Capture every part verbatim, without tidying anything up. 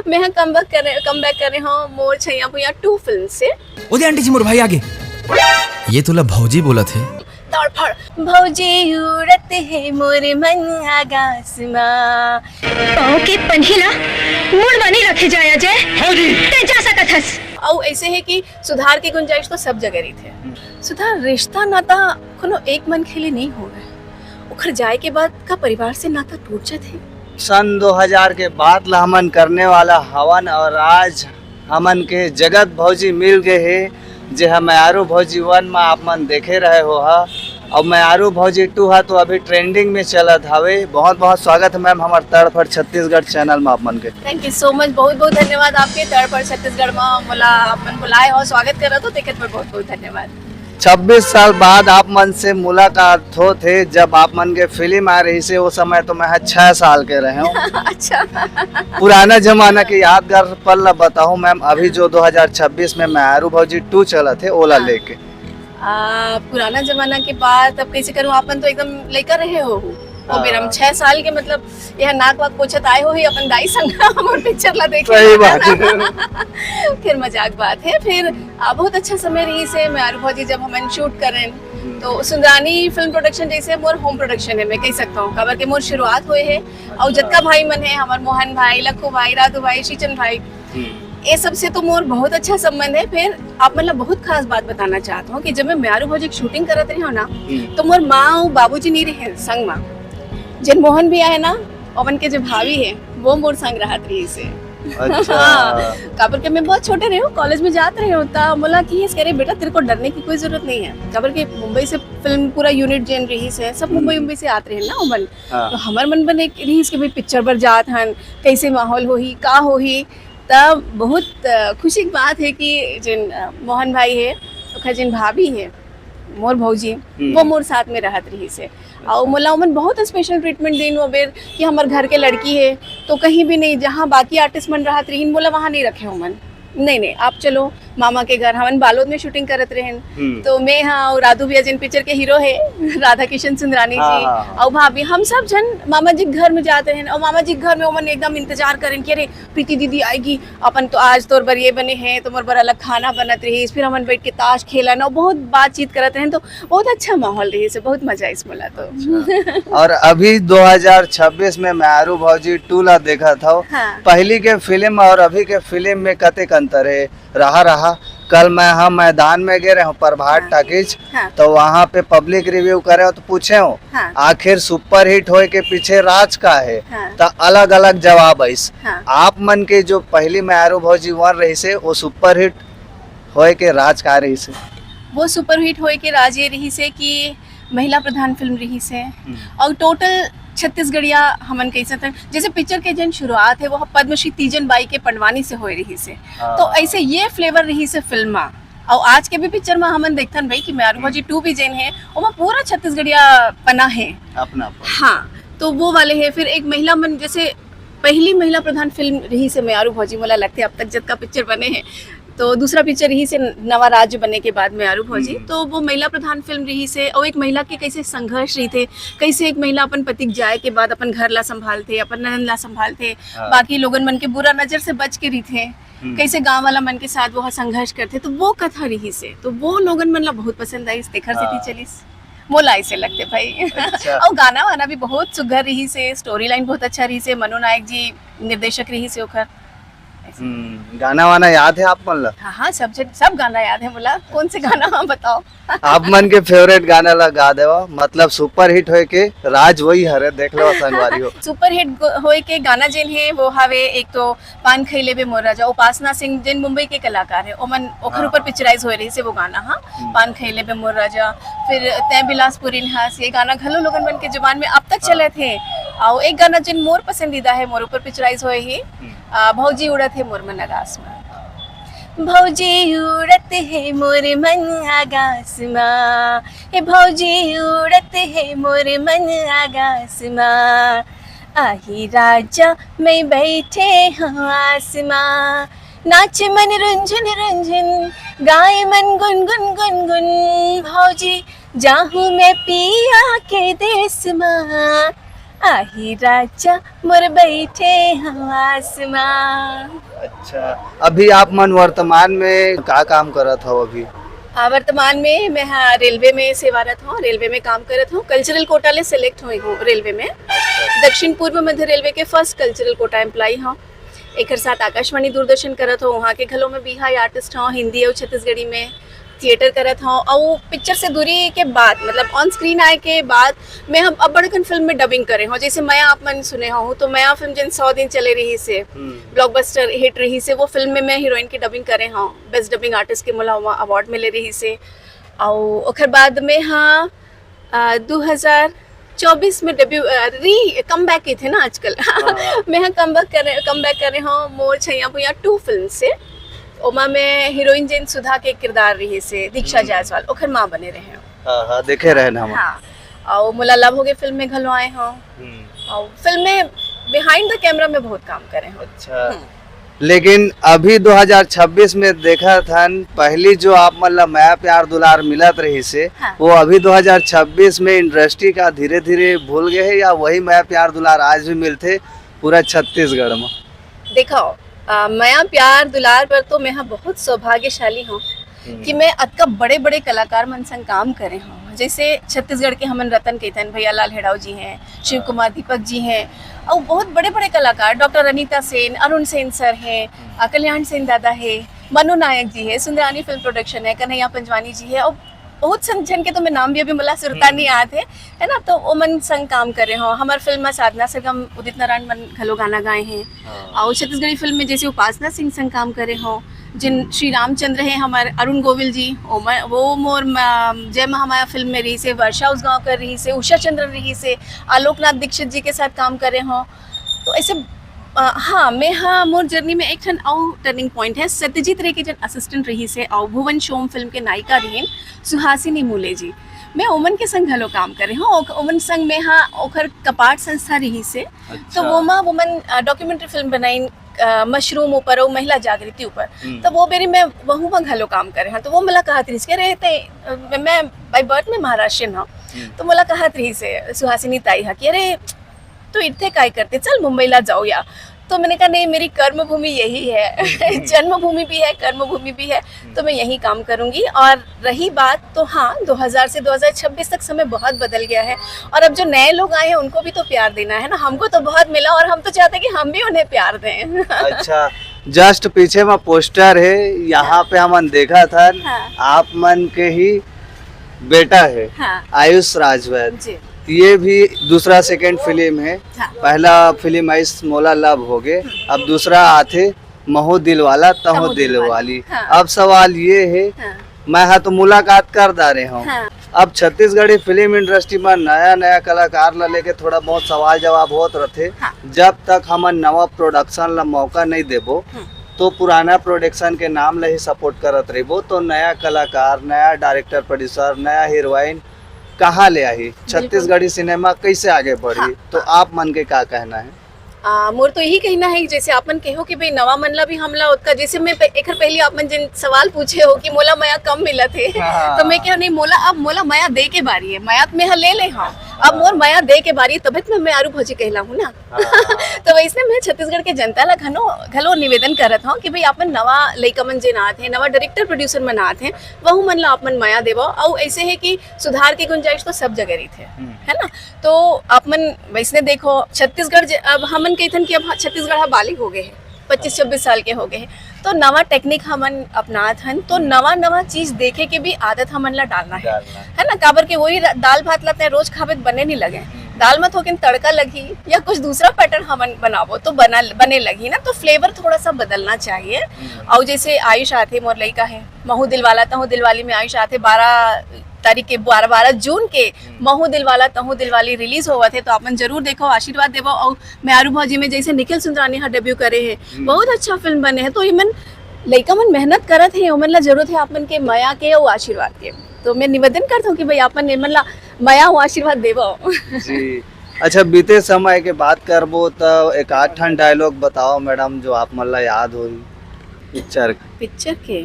मैं हा come back करे, कम बैक करे हूँ मोर छैया भुइया टू फिल्म से। ओदे आंटी जी, मोर भाई आगे। ये तोला भौजी बोलत हे। तड़फड़ भौजी उड़त हे मोर मन आगास मा। पाँव के पंही ला मुड़ मा नइ रखे जाय अजय। भौजी। ते जा सकत हस। अउ ऐसे है कि सुधार की गुंजाइश तो सब जगह रहिथे। सुधार, रिश्ता नाता कोनो एक मनखे ले नइ होवय, ओखर जाय के बाद का परिवार से नाता टूट जाथे? सन दो हज़ार के बात ला हमन करने वाला हवन और आज हमन के जगत भौजी मिल गए हे, जे हम मयारू भौजी वन में आप मन देखे रहे हो हा। और मयारू भौजी टू हा तो अभी ट्रेंडिंग में चलत हवे। बहुत बहुत स्वागत है मैम हमार तड़फड़ छत्तीसगढ़ चैनल में आप मन के। Thank you so much, बहुत बहुत धन्यवाद आपके। तड़फड़ छत्तीसगढ़ में मोला आप मन बुलाए हो, स्वागत करत हो, तेकर बर बहुत बहुत धन्यवाद। छब्बीस साल बाद आप मन से मुलाकात होत हे, जब आप मन के फिल्म आ रहिसे, वो समय तो मैं छह साल के रहे हूँ। अच्छा। पुराना जमाना के यादगार पल ला बताओ मैम, अभी जो दो हज़ार छब्बीस में मयारू भौजी टू चलत हे, ओला हाँ। लेके। आ, पुराना जमाना के बात अब कैसे करूँ, आप मन तो एकदम लइका रहे हो, वो हाँ। बेर हम छह साल के, मतलब, यह नाक वाक पोछत आए हो ही अपन दाई संग हमर पिक्चर ला देखे। सही बात है। फिर मजाक बात है, फिर आ, बहुत अच्छा समय रहिसे, मयारू भौजी जब हमन शूट करेन, तो सुंदरानी फिल्म प्रोडक्शन जैसे मोर होम प्रोडक्शन है, मैं कह सकता हूँ, काबर के मोर शुरुआत होए है। और जतका भाई मन है, हमार मोहन भाई, लखू भाई, राधू भाई, शीचन भाई, हम्म। ये सब से तो मोर बहुत अच्छा संबंध है। फिर आप मतलब बहुत खास बात बताना चाहता हूँ कि जब मैं मयारू भौजी की शूटिंग करत रही हूँ ना, हम्म। तो मोर माँ और बाबूजी नहीं रहे संग मा, जिन मोहन भैया है ना, ओमन के जो भाभी है, वो मोर संग रहत रहिसे। अच्छा। हाँ, काबर के मैं बहुत छोटे रहे हूँ, कॉलेज में जात रहे हूँ, ता मोला किहिस करे, "बेटा, तेरे को डरने की कोई जरूरत नहीं है।" काबर के मुंबई से फिल्म पूरा यूनिट जेन रहिसे, सब मुंबई, हम्म। मुंबई से आत रहे ना ओमन। हाँ। तो हमर मन बने रहिस कि भाई पिक्चर बर जात हन, कैसे माहौल होही, का होही। तब बहुत, अ, खुशी की बात है कि जिन, अ, मोहन भाई है, ओखर जिन भाभी है, मोर भौजी, हम्म। वो मोर साथ में रहत रहिसे। और मोला ओमन बहुत स्पेशल ट्रीटमेंट देन वो बेर कि हमर घर के लड़की है, तो कहीं भी नहीं, जहाँ बाकी आर्टिस्ट मन रहत रहिन, मोला वहाँ नहीं रखे ओमन। नहीं, नहीं, आप चलो मामा के घर। हमन बालोद में शूटिंग करत रहेन, हम्म। तो मैं, हाँ, और राधू भैया जिन पिक्चर के हीरो है, राधा किशन सुंदरानी हाँ, जी, हाँ, हाँ। और भाभी, हम सब जन मामा जी के घर में जात रहेन, और मामा जी के घर में ओमन एकदम इंतजार करेन कि अरे, प्रीति दीदी आएगी, अपन तो आज तोर बर ये बने हैं, तो मोर बर अलग खाना बनत रहिस, फिर हमन बैठ के ताश खेलन और बहुत बातचीत करत रहेन, तो बहुत अच्छा माहौल रहिसे, बहुत मजा आइस मोला तो। अच्छा। और अभी दो हज़ार छब्बीस में मयारू भौजी टू ला देखत हव, हाँ। पहली के फिल्म और अभी के फिल्म में कतेक अंतर है? रहा रहा, कल मैं, हम मैदान में गए रहे हूँ प्रभात हाँ। टॉकीज, हाँ। तो वहाँ पे पब्लिक रिव्यू करे हो तो पूछे हो, हाँ। आखिर सुपरहिट होए के पीछे राज का है? हाँ। तो अलग-अलग जवाब आइस। हाँ। आप मन के जो पहली मयारू भौजी वन रहिसे, वो सुपरहिट होए के राज का रहिसे? वो सुपरहिट होए के राज ये रहिसे कि महिला प्रधान फिल्म रहिसे, हम्म। और टोटल छत्तीसगढ़िया हमन कह सकते हैं, जैसे पिक्चर के जन शुरुआत है, वो पद्मश्री तीजन बाई के पंडवानी से होए रहिसे। हाँ। तो ऐसे ये फ्लेवर रहिसे फिल्म मा। और आज के भी पिक्चर में हमन देखथन भाई कि मयारू भौजी टू भी जेन है, ओमा पूरा छत्तीसगढ़िया पना है। अपना, अपना। हाँ, तो वो वाले है। फिर एक महिला मन, जैसे पहली महिला प्रधान फिल्म रहिसे मयारू भौजी, मोला लगथे अब तक जतका पिक्चर बने हैं, तो दूसरा पिक्चर रहिसे नवा राज्य बने के बाद मयारू भौजी। हम्म। तो वो महिला प्रधान फिल्म रहिसे, और एक महिला के कैसे संघर्ष रहिथे, कैसे एक महिला अपन पति के जाए के बाद अपन घर ला संभालथे, अपन ननद ला संभालथे, हाँ। बाकी लोगन मन के बुरा नजर से बच के रहिथे। हम्म। कैसे गांव वाला मन के साथ वो संघर्ष करथे, तो वो कथा रहिसे, तो वो लोगन मन ला बहुत पसंद आइस, तेखर सेती हाँ। चलिस। मोला ऐसे लगथे भाई। अच्छा। और गाना वाना भी बहुत सुघर रहिसे, स्टोरी लाइन बहुत अच्छा रहिसे, मनु नायक जी निर्देशक रहिसे ओखर। ऐसे। हम्म, गाना वाना याद है आप मन ला? हाँ, हाँ, सब जन, सब गाना याद है मोला। कौन से गाना, हाँ, बताओ। आप मन के फेवरेट गाना ला गा देवा, मतलब सुपरहिट होए के राज वही हरे, देख लो संगवारी हो। सुपरहिट गो-, होए के गाना जेन है, वो हवे एक तो पान खइले बे मोर राजा, उपासना सिंह जेन मुंबई के कलाकार है, ओमन ओखर हाँ, ऊपर हाँ। पिक्चराइज होए रहिसे वो गाना, हाँ, हम्म। पान खइले बे मोर राजा। फिर तैं बिलासपुरी हस, ये गाना घलो लोगन मन के जुबान में अब तक हाँ। चलत है। और एक गाना जेन मोर पसंदीदा है, मोर ऊपर पिक्चराइज होए ही, हम्म। आ, भौजी उड़त है मोर मन आगास में। भौजी उड़त है मोर मन आगास मा, हे भौजी उड़त है मोर मन आगास मा। आही राजा मैं बैठे हूँ आस मा, नाचे मन रुंझुन रुंझुन, गाए मन गुनगुन गुनगुन। भौजी जाहूँ मैं पिया के देस मा, आही राजा मोर बैठे हंव आसमां। अच्छा, अभी आप मन वर्तमान में का काम करत हव अभी? आ, वर्तमान में मैं हा रेलवे में सेवारत हूँ, रेलवे में काम करत हूँ, कल्चरल कोटा ले सिलेक्ट हुई हूँ रेलवे में। दक्षिण पूर्व मध्य रेलवे के फर्स्ट कल्चरल कोटा एम्प्लॉई हूँ। एकर साथ आकाशवाणी दूरदर्शन करत हूँ, वहाँ के घलो में बिहाई आर्टिस्ट हूँ, हिंदी और छत्तीसगढ़ी में थिएटर करत हूँ। और पिक्चर से दूरी के बाद, मतलब ऑन स्क्रीन आए के बाद, मैं हम अब बड़कन फिल्म में डबिंग करे हूँ। जैसे मया आप मन सुने हो, तो मया फिल्म जिन सौ दिन चले रही से, ब्लॉकबस्टर हिट रही से, वो फिल्म में मैं हीरोइन की डबिंग करे हूँ। बेस्ट डबिंग आर्टिस्ट के मोला अवार्ड मिले रही से। और ओकर बाद में हाँ, आ, दो हज़ार चौबीस में डेब्यू, आ, री कम बैक की थे ना आजकल। हाँ। मैं हाँ कम बैक करे, कम बैक करे हूँ मोर छैया भुइया टू फिल्म से। ओमा मैं हीरोइन जेन सुधा के किरदार रही से दीक्षा हम्म। जायसवाल, ओखर माँ बने रहे हूँ। हाँ, हाँ, देखे रहे ना हम। हाँ, और मोला लव हो गए फिल्म में घलो आए हूँ। हम्म। और फिल्म में बिहाइंड द कैमरा में बहुत काम करे हूँ। अच्छा। हम्म। लेकिन अभी दो हज़ार छब्बीस में देखत हन, पहली जो आप मन ला मया प्यार दुलार मिलत रही से, हाँ। वो अभी दो हज़ार छब्बीस में इंडस्ट्री का धीरे-धीरे भूल गए हैं या वही मया प्यार दुलार आज भी मिलथे पूरा छत्तीसगढ़ में? देखो, अ, मया प्यार दुलार पर तो मैं हा बहुत सौभाग्यशाली हूँ हम्म। कि मैं अतका बड़े-बड़े कलाकार मन संग काम करे हूँ। जैसे छत्तीसगढ़ के हमन रतन केतन भैया लाल हेड़ाव जी हैं, शिव हाँ। कुमार दीपक जी हैं, और बहुत बड़े-बड़े कलाकार, डॉक्टर अनीता सेन, अरुण सेन सर हैं, हम्म। अ, कल्याण सेन दादा है, मनु नायक जी है, सुंदरानी फिल्म प्रोडक्शन है, कन्हैया पंजवानी जी है, और बहुत सन झन के तो मैं नाम भी अभी मोला सुरता हम्म। नहीं आत है, है ना? तो ओमन संग काम करे हो। हमार फिल्म में साधना सरगम, उदित नारायण मन घलो गाना गाए हैं। हाँ। और छत्तीसगढ़ी फिल्म में जैसे उपासना सिंह संग काम करे हो, जिन श्री रामचंद्र है हमार अरुण गोविल जी, ओमन, वो मोर म-, जय महामाया फिल्म में रही से, वर्षा उसगांवकर रही से, उषा चंद्र रही से, आलोकनाथ दीक्षित जी के साथ काम करे हो। तो ऐसे, अ, हाँ, मैं हाँ, मोर जर्नी में एक ठन अउ टर्निंग पॉइंट है। सत्यजीत रे के जन असिस्टेंट रही से, और भुवन शोम फिल्म के नायिका रही सुहासिनी मूले जी, मैं ओमन के संग घलो काम करे हूँ। ओक-, ओमन संग मैं हाँ, ओखर कपाट संस्था रही से, तो अच्छा। वो मा ओमन, अ, डॉक्यूमेंट्री फिल्म बनाइन, अ, मशरूम ऊपर और महिला जागृति ऊपर। हम्म। तो वो बेरी मैं वहू मा घलो काम करे हूँ। तो वो मोला कहत रही के, "अरे, ते, अ, मैं, मैं by birth में महाराष्ट्रियन हूँ।" हम्म। तो मोला कहत रही से सुहासिनी ताई हा कि, "अरे, तो इतने काय करते, चल मुंबई ला जाओ या।" तो मैंने कहा, "नहीं, मेरी कर्म भूमि यही है।" जन्मभूमि भी है, कर्म भूमि भी है, तो मैं यही काम करूंगी। और रही बात, तो हाँ, दो हज़ार से दो हज़ार छब्बीस तक समय बहुत बदल गया है, और अब जो नए लोग आए हैं, उनको भी तो प्यार देना है ना। हमको तो बहुत मिला और हम तो चाहते हैं कि हम भी उन्हें प्यार दें। अच्छा, जस्ट पीछे में पोस्टर है, यहाँ पे हमन देखा था, हाँ। आप मन के ही बेटा है, हाँ। आयुष राजवैद। जी। ये भी दूसरा सेकंड फिल्म है। हाँ। पहला फिल्म आइस मोला लव हो गे, हम्म। अब दूसरा आथे महू दिलवाला तहू तहू दिलवाली। दिलवाली। हाँ। अब सवाल ये है, हाँ। मैं हा तो मुलाकात कर डारे हूँ। हाँ। अब छत्तीसगढ़ी फिल्म इंडस्ट्री में नया नया कलाकार ला लेके थोड़ा बहुत सवाल जवाब होत रथे। हाँ। जब तक हमन नवा प्रोडक्शन ला मौका नहीं देबो, हम्म। तो पुराना प्रोडक्शन के नाम ला ही सपोर्ट करत रहिबो, तो नया कलाकार, नया डायरेक्टर, प्रोड्यूसर, नया हीरोइन कहाँ ले आही? बिल्कुल। छत्तीसगढ़ी सिनेमा कैसे आगे बढ़ी? हाँ, तो हाँ। आप मन के का कहना है? आ, मोर तो यही कहना है कि जैसे आप मन कहो कि भाई नवा मन ला भी हमला ओतका, जैसे मैं पे-, एकर पहले आप मन जिन सवाल पूछे हो कि मोला मया कम मिलत हे, हाँ। तो मैं कहो नहीं, मोला अब मोला मया दे के बारी है, मया तो मैं ह ले ले हूँ, अब मोर मया दे के बारी है, तबे तो मैं मेहरू भौजी कहला हूँ ना। हाँ। तो वैसने मैं छत्तीसगढ़ के जनता ला घनो, घलो निवेदन करत हूँ कि भाई आप मन नवा लइका मन जेन आत हे, नवा डायरेक्टर प्रोड्यूसर मन आत हे, वहू मन ला आप मन मया देवो। अउ ऐसे है कि सुधार के गुंजाइश तो सब जगह रहिथे, हम्म। है ना? तो आप मन वैसने देखो, छत्तीसगढ़ ज-, अब हमन कहिथन कि अब ह-, छत्तीसगढ़ ह बालिग हो गए है, पच्चीस छब्बीस साल के हो गए हैं, तो नवा टेक्निक हमन अपनात हन, तो नवा नवा चीज देखे के भी आदत हमन ला डालना है, डालना है। है ना? काबर के वही र-, दाल भात ला तैं रोज खाबे त बने नहीं लगे, हम्म। दाल में थोकिन तड़का लगही या कुछ दूसरा पैटर्न हमन बनाबो तो बना, बने लगही ना, तो फ्लेवर थोड़ा सा बदलना चाहिए। हम्म। और जैसे आयुष आथे, मोर लइका है, महू दिलवाला तहू दिलवाली में आयुष आथे, बारह तारीख के, बारह, बारह जून के हम्म। महू दिलवाला तहू दिलवाली रिलीज होवत है, तो आप मन जरूर देखो, आशीर्वाद देवो। और मेहरू भौजी में जैसे निखिल सुंदरानी हा डेब्यू करे है, हम्म। बहुत अच्छा फिल्म बने है, तो ये मन लइका मन मेहनत करत है, ओमन ला जरूरत है आप मन के मया के और आशीर्वाद के। तो मैं निवेदन करता हूँ कि भाई आप मन एमन ला मया और आशीर्वाद देवो। जी। अच्छा, बीते समय के बात करबो त एक आध ठन डायलॉग बताओ मैडम, जो आप मन ला याद होही पिक्चर के। पिक्चर के?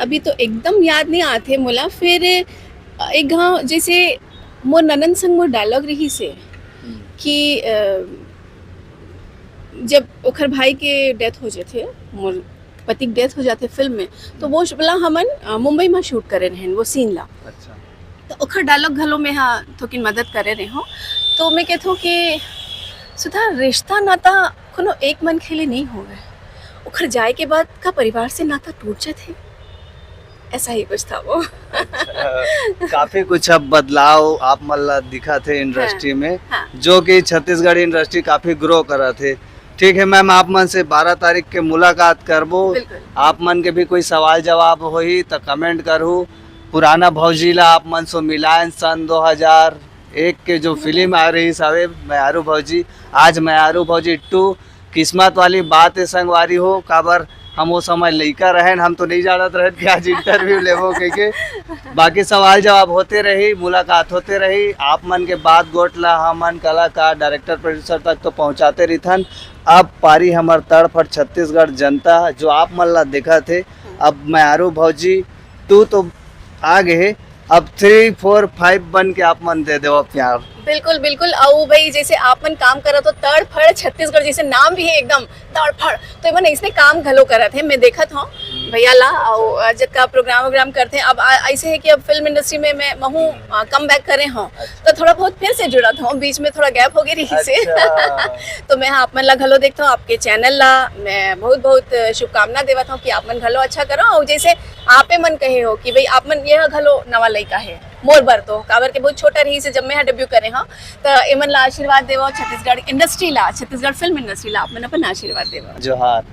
अभी तो एकदम याद नहीं आथे मोला। फिर एक घाव जैसे मोर ननन संग मोर डायलॉग रहिस हे कि अ, जब ओखर भाई के डेथ हो जाथे, मोर पति के डेथ हो जाथे फिल्म में, तो वो वाला हमन अ, मुंबई में शूट करे रहेन वो सीन ला। अच्छा। तो ओखर डायलॉग घलो में हा थोकिन मदद करे रहे हो। तो मैं कहत हूँ कि सुधा, रिश्ता नाता कोनो एक मन के लिए नहीं होवे। ओखर जाए के बाद का परिवार से नाता टूट जाथे? ऐसा ही कुछ था वो। काफी कुछ अब बदलाव आप मन ला दिखत हे इंडस्ट्री में, हाँ। जो कि छत्तीसगढ़ी इंडस्ट्री काफी ग्रो करत हे। ठीक है मैम, आप मन से बारह तारीख के मुलाकात करबो। बिल्कुल। आप मन के भी कोई सवाल जवाब होही त कमेंट करहू। पुराना भौजी ला आप मन से मिलायन सन दो हज़ार एक के जो फिल्म आ रहिस हवे मयारू भौजी, आज मयारू भौजी टू। किस्मत वाली बात हे संगवारी हो, काबर हम वो समय लइका रहेन, हम तो नहीं जानत रहेन कि आज इंटरव्यू लेबो कहिके। बाकी सवाल जवाब होते रही, मुलाकात होते रही। आप मन के बात गोठ ला हमन कलाकार, डायरेक्टर, प्रोड्यूसर तक तो पहुंचाते रहिथन। अब पारी हमर तड़फड़ छत्तीसगढ़ जनता जो आप मन ला देखत हे, अब मयारू भौजी टू तो आ गे हे, अब थ्री, फोर, फाइव बन के आप मन दे देवो प्यार। बिल्कुल, बिल्कुल। अउ भाई, जैसे आप मन काम करत हो तड़फड़ छत्तीसगढ़, जैसे नाम भी है एकदम तड़फड़, तो एमन इसने काम घलो करत हे। मैं देखत हूँ भैया ला, अउ अ, जतका प्रोग्राम वोग्राम करते हैं। अब आ- ऐसे है कि अब फिल्म इंडस्ट्री में मैं महू कम बैक करे हूँ, तो थोड़ा बहुत फिर से जुड़त हूँ, बीच में थोड़ा गैप हो गई रही से। अच्छा। तो मैं हाँ, आप मन ला घलो देखत हूँ, आपके चैनल ला मैं बहुत बहुत शुभकामना देवत हूँ कि आप मन घलो अच्छा करो। और जैसे आपे मन कहे हो कि भाई आप मन ये घलो नवा लइका है मोर बर तो, काबर के बहुत छोटा रही से जब मैं डेब्यू करे हूँ, तो एमन ला आशीर्वाद देवो, छत्तीसगढ़ इंडस्ट्री ला, छत्तीसगढ़ फिल्म इंडस्ट्री ला आप मन अपन आशीर्वाद देवो। जोहार।